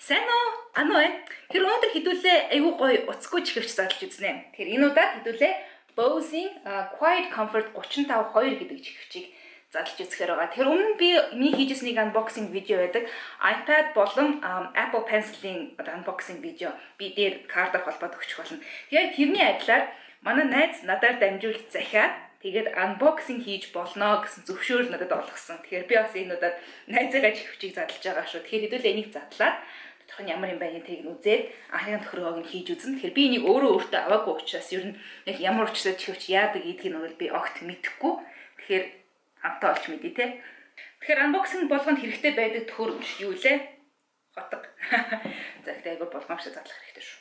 Сайн уу? Ану байна. Тэр өнөөдөр хэдүүлээ айгүй гоё утасгүй чихэвч задлж үзнэ. Тэгэхээр энэ удаад хэдүүлээ Bose-ийн Quiet Comfort 35-2 гэдэг чихэвчийг задлж үзэхээр байгаа. Тэгэхээр өмнө би миний хийжсэн нэг unboxing видео байдаг. iPad болон Apple Pencil-ийн одоо unboxing видео би дээр картаар холбоод өгчих болно. Тэгээд тэрний адилаар манай найз надаар дамжуулж захиад, тэгээд unboxing хийж болно гэсэн зөвшөөрөл надад олгосон. Тэгэхээр би бас энэ удаад найзыгаа чихвчийг задлж байгаа шүү. Тэгэхээр хэдүүлээ энийг задлаад дотор нь ямар юм байна гэдгийг нь үзээд анхны тохиргоог нь хийж үзнэ. Тэгэхээр би энийг өөрөө өөртөө аваагүй учраас ер нь яг ямар учраас чихвч яадаг гэдгийг нь бол би огт мэдэхгүй. Тэгэхээр хамтаа олж мэдээ те. Тэгэхээр unboxing болгонд хэрэгтэй байдаг төхөөрөмж юу лээ? Хотго. За, гэхдээ айгүй болгоомжтой задлах хэрэгтэй шүү.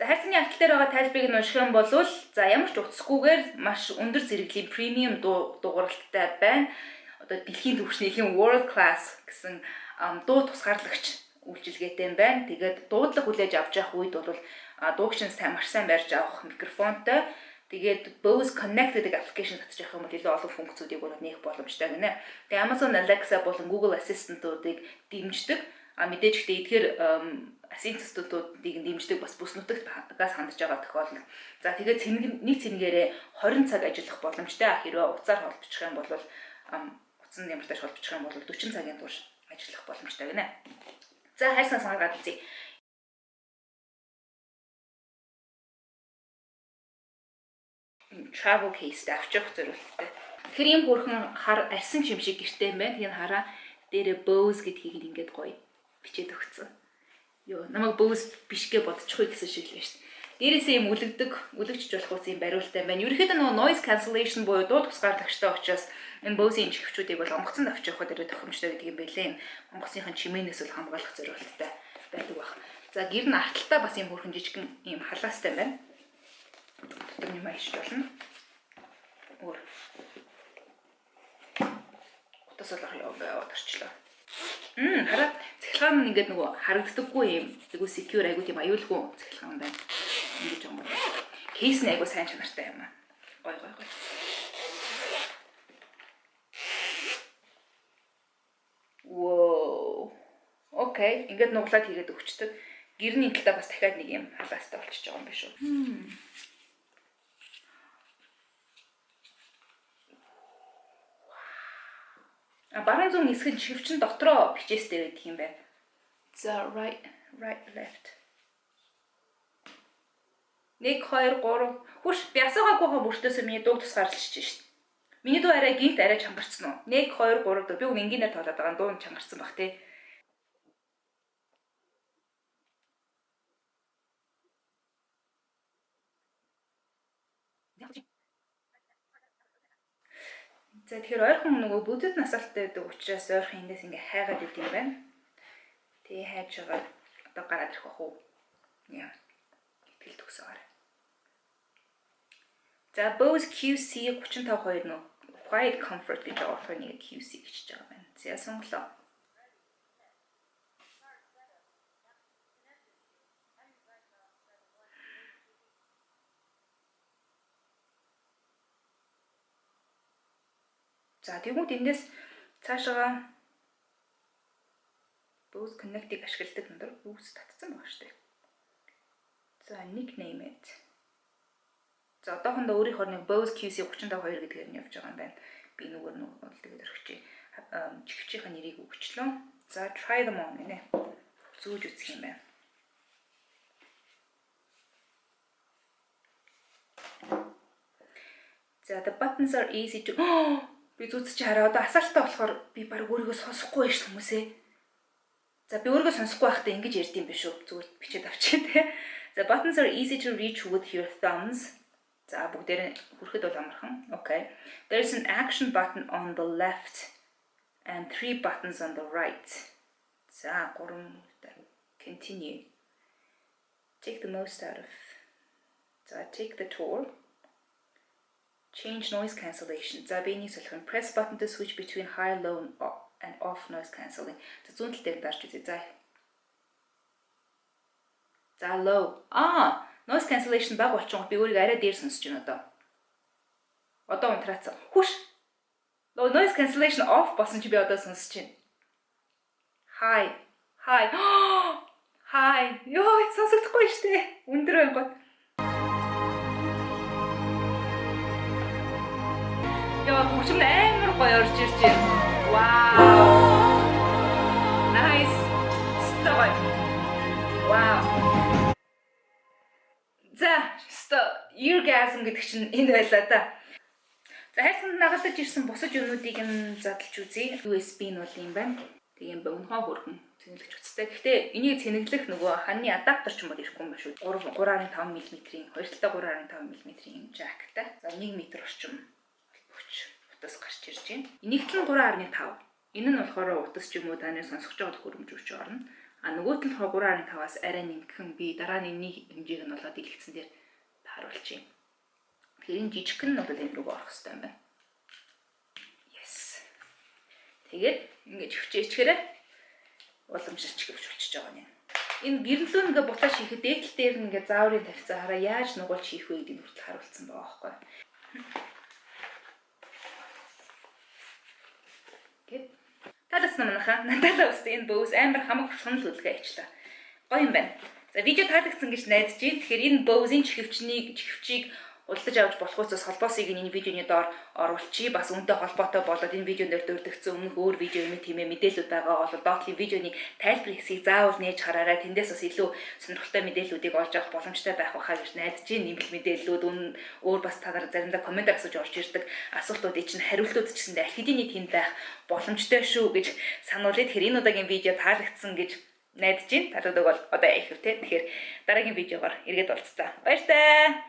За, хайрцагны артал дээр байгаа тайлбарыг нь унших юм бол за, ямар ч утасгүйгээр маш өндөр зэрэглэлийн премиум дуугаралттай байна. Одоо дэлхийн түвшний world class гэсэн дуу тусгаарлагч үйлчилгээтэй юм байна. Тэгээд дуудлага хүлээж авч явах үед бол дуугч нь сайн, маш сайн барьж авах микрофонтой. Тэгээд Bose Connect гэдэг application татчих явах юм бол илүү олон функцүүдийг бол нээх боломжтой гинэ. Тэгээд Amazon Alexa болон Google Assistant-уудыг дэмждэг. А мэдээж гэхдээ эдгээр assistant-уудыг дэмждэг бас бүс нутагтаас хандж байгаа тохиолдол. За, тэгээд цэнэг нэг цэнгээрээ 20 цаг ажиллах боломжтой. Хэрвээ утсаар холбочих юм бол, утсан ямар тааш холбочих юм бол 40 цагийн турш ажиллах боломжтой гинэ. За, хайрцаг санаагаад үзье. Travel case авчих зориулттай. Тэгэхээр ийм хөөрхөн хар арьсан чим шиг гэртэй юм байна. Тэгэхээр хараа, дээрээ Bose гэдгийг ингээд гоё бичээд өгсөн. Йоо, намайг Bose биш гэ бодчихгүй гэсэн шиг л байна шүү дээ. Дээрээсээ юм үлэгдэг, үлэгчж болох үс юм бариултай байна. Ерөнхийдөө нөгөө noise cancellation буюу дуу тусгаарлагчтай учраас энэ Bose-ийн чихвчүүдийг бол онгоцонд авч явахад арай тохиромжтой гэдэг юм байлээ. Онгоцныхын чимээнээс бол хамгаалах зориулттай байдаг баг. За, гэр нь арталтаа бас юм хөөрхөн жижигэн юм халаастай байна. Дотор юм аишж болно. Өөр. Утас болох яваад орчлоо. Хараа, цахилгаан нь ингээд нөгөө харагддаггүй юм. Айгу secure, айгу тийм аюулгүй цахилгаан байна. Ингэж юм байна. Case нь айгу сайн чанартай юм аа. Гой гой гой. Wow. Okay, ингээд нуглаад хийгээд өгчдөг. Гэрний талдаа бас дахиад нэг юм халаастай болчихж байгаа юм биш үү? А баруун зүүн хэсэг нь шивчин дотроо бичээстэй байдаг юм байна. За, right, right, left. 1 2 3. Хүш, би асуугаагүйгаа мөртөөсөө миний дууг тусгаарлаж шít. Миний дуу арай гинт арай чангарцсан уу? 1 2 3 4. Би үн энгийнээр тоолоод байгаа, дуу нь чангарцсан бах тий. За, тэгэхээр ойрхон нөгөө бүдэд насалтай байдаг учраас ойрхон эндээс ингээ хайгаад идэм юм байна. Тэгээ хайж байгаа, одоо гараад ирэх бах уу? Яа. Итгэл төгсөөр. За, Bose QC 35-2 нөө Quiet Comfort гэж байгаа болохоор нэг QC гэж байгаа байна. За, сонголоо. За, тэгмүүд эндээс цаашаага Bose Connect-ийг ашигладаг өндөр Bose татсан байгаа шүү дээ. За, nickname it. За, одоохондоо өөрийнхөө нэг Bose QC 35-2 гэдгээр нь явж байгаа юм байна. Би нүгээр нь бол тэгээд орхичих. Чихвчийн нэрийг өгчлөө. За, try them on гинэ. Зүүж үзэх юм байна. За, the buttons are easy to. Би зүүц чи хараа, одоо асаалтаа болохоор би баг өөрийгөө сонсохгүй байж хүмүүсээ. За, би өөрийгөө сонсохгүй байхдаа ингэж ярьд юм биш үү? Зүгээр бичээд авчи те. The buttons are easy to reach with your thumbs. За, бүгдээр хүрэхэд бол амархан. Okay. There's an action button on the left and three buttons on the right. За, гурван continue. Take the most out of. За, take the tour. Change noise cancellation. За, би энийг солих юм. Press button to switch between high, low and off noise cancelling. За, зүүн тал дээр дарж үзье. За. За, low. Аа, noise cancellation баг болчихгоо би өөрийгөө арай дээр сонсож байна одоо. Одоо унтраацсан. Хүш. Noise cancellation off болсон чи би одоо сонсож байна. Hi. Hi. Hi. Йоо, сонсогдохгүй штэ. Өндөр байнгут. Яа, хөгжим амар гоё орж ирж байна. Вау. Nice. Стой. Вау. За, сто eargasm гэдэг чинь энэ байлаа да. За, хайрцанд нагалдаж ирсэн бусад юмнуудыг нь задлж үзье. USB нь бол юм байна. Тэг юм богинохоо хөрхөн цэнэглэж утастай. Гэхдээ энийг цэнэглэх нөгөө ханны адаптер ч юм бол ирэхгүй юм байна шүү. 3 3.5 мм-ийн, хоёр талдаа 3.5 мм-ийн jack тай. За, 1 м орчим холбогч утас гарч ирж байна. Энийгт нь 3.5. Энэ нь болохоор утас ч юм уу таны сонсгож байгаа төхөөрөмж ч орно. А нөгөөт нь болохоор 3.5-аас арай нэмхэн, би дараа нь энэний хэмжээг нь болоод дэлгэцэн дээр тааруулж байна. Тэгэхээр энэ жижиг нь бол энэ рүү орох хэрэгтэй юм байна. Yes. Тэгээд ингэж хөвчээчгээрээ уламжлалч хөвч болчихж байгаа юм. Энэ гэрнлүү ингээ буцааж хийхэд дээдл дээр нь ингээ зааврын тавьцаа хараа яаж нугуулж хийх вэ гэдгийг хүртэл харуулсан байгаа байхгүй. Гэт таалагдсан манайхаа. Надад бас энэ Bose амар хамаг шунал хөдөлгөөн ажиллаа. Гоё юм байна. За, видео таалагдсан гэж найдаж байна. Тэгэхээр энэ Bose-ийн чихвчийг худалдаж авч болох учраас холбоосыг энэ видеоны доор оруулчихъя. Бас үүнтэй холбоотой болоод энэ видеон дээр дурдгдсан өмнөх өөр видео юм тийм ээ мэдээлэлүүд байгаа бол доотлын видеоны тайлбар хэсгийг заавал нээж хараарай. Тэндээс бас илүү сонирхолтой мэдээллүүдийг олж авах боломжтой байх байхаа гэж найдаж байна. Нэмэлт мэдээллүүд өөр бас та нар заримдаа комментаар асууж орж ирдэг асуултуудыг чинь хариултууд ч гэсэндээ аль хэдийн тэнд байх боломжтой шүү гэж сануулъя. Тэгэхээр энэ удаагийн видео таалагдсан гэж найдаж байна. Таалагддаг бол одоо их үү те. Тэгэхээр дараагийн видеогоор эргээд уулзъя. Баяртай.